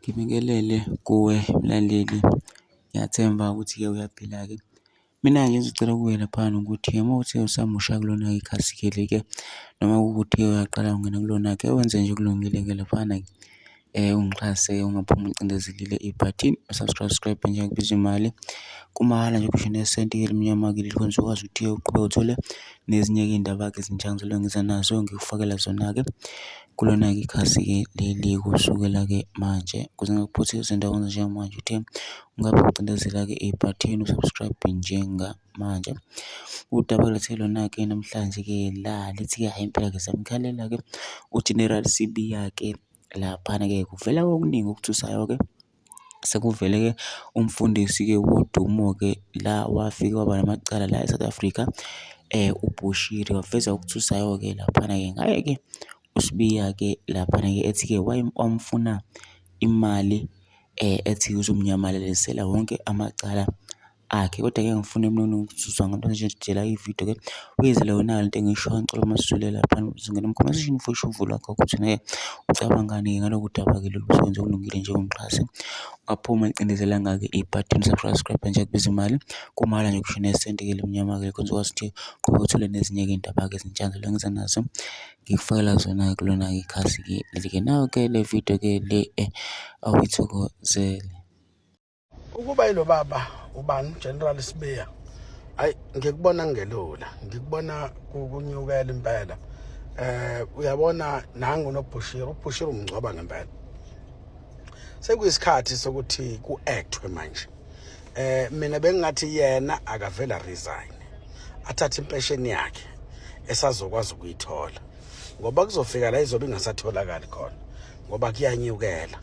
Ngibingelele kuwe mlaleli, ngiyathemba ukuthi-ke uyaphila-ke. Mina-ke ngizocela kuwe laphayana ukuthi-ke uma kuwukuthi usamusha kulona ikhasi-ke leli-ke noma kuwukuthi-ke uyaqala ungena kulona-ke, wenze nje okulungile-ke laphana-ke ungixhase ungaphumi ucindezelile ibhathini u-subscribe nje akubizi imali. Kumahhala nje kusho nesenti-ke elimnyama-ke leli khona uzokwazi ukuthi-ke uqhubeke uthole nezinye-ke iy'ndaba-ke ezintsha ngizobe ngiza nazo ngikufakela zona-ke kulona-ke ikhasi-ke leli kusukela-ke manje. Ukuze ngingakuphuthi izindawo njengamanje ukuthi ungabe ucindezela-ke ibhathini u-subscribe njengamanje. Udaba engilethe lona-ke namhlanje-ke la lithi-ke hhayi impela-ke siyamkhalela-ke u-General Sibiya-ke laphana-ke kuvela okuningi okuthusayo-ke. Sekuvele-ke umfundisi-ke wodumo-ke la wafike waba namacala la e-South Africa uBushiri waveza okuthusayo-ke laphana-ke ngaye-ke uSibiya-ke laphana-ke ethi-ke wamfuna imali ethi uzomnyamalalisela wonke amacala akhe. Kodwa-ke angifuni mina ukuzuzwa ngabantu nje ividiyo-ke uyizele yona lento engiyishoyo. Ngicela uma usizwile laphana uzongena kuma-comment section ufoshe uvo lwakho ukuthi naye ucabangani-ke ngalolu daba-ke lolu usebenza okulungile njengomxhasi. Ungaphumi ulicindezelanga-ke ibhathini subscribe nje akubizi imali kumahhala nje kusho nesenti-ke elimnyama-ke khona uzokwazi ukuthi uqhubeke uthole nezinye-ke iy'ndaba-ke ezintsha ngizobe ngiza nazo ngikufakela zona-ke kulona-ke ikhasi-ke leli-ke. Nayo-ke le vidiyo-ke le awuyithokozele. Ukuba yilo baba ubani General Sibiya, ayi ngikubona ngelula, ngikubona kunyukela impela. Uyabona nangu noBushiri, uBushiri umngcwaba ngempela. Sekuyisikhathi sokuthi ku-actwe manje. Mina bengingathi yena akavela resign, athathe impesheni yakhe esazokwazi ukuyithola, ngoba kuzofika la izobe ingasatholakali khona ngoba kuyanyukela.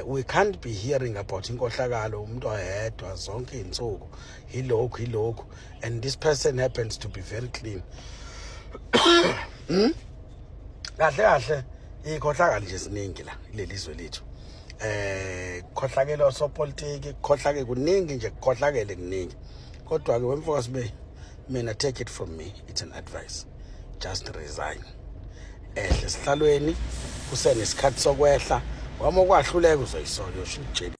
We can't be hearing about inkohlakalo umuntu oyedwa zonke izinsuku, yilokhu yilokhu, and this person happens to be very clean. Kahle kahle ikhohlakalo nje ziningi la kuleli zwe lethu. Khohlakele osopolitiki, kukhohlake kuningi nje, kukhohlakele kuningi. Kodwa ke wemfoka sibe mina, take it from me, it's an advice, just resign, ehle esihlalweni kusenesikhathi sokwehla. Wama ukwahluleka uzoyisola, uyosho ijele.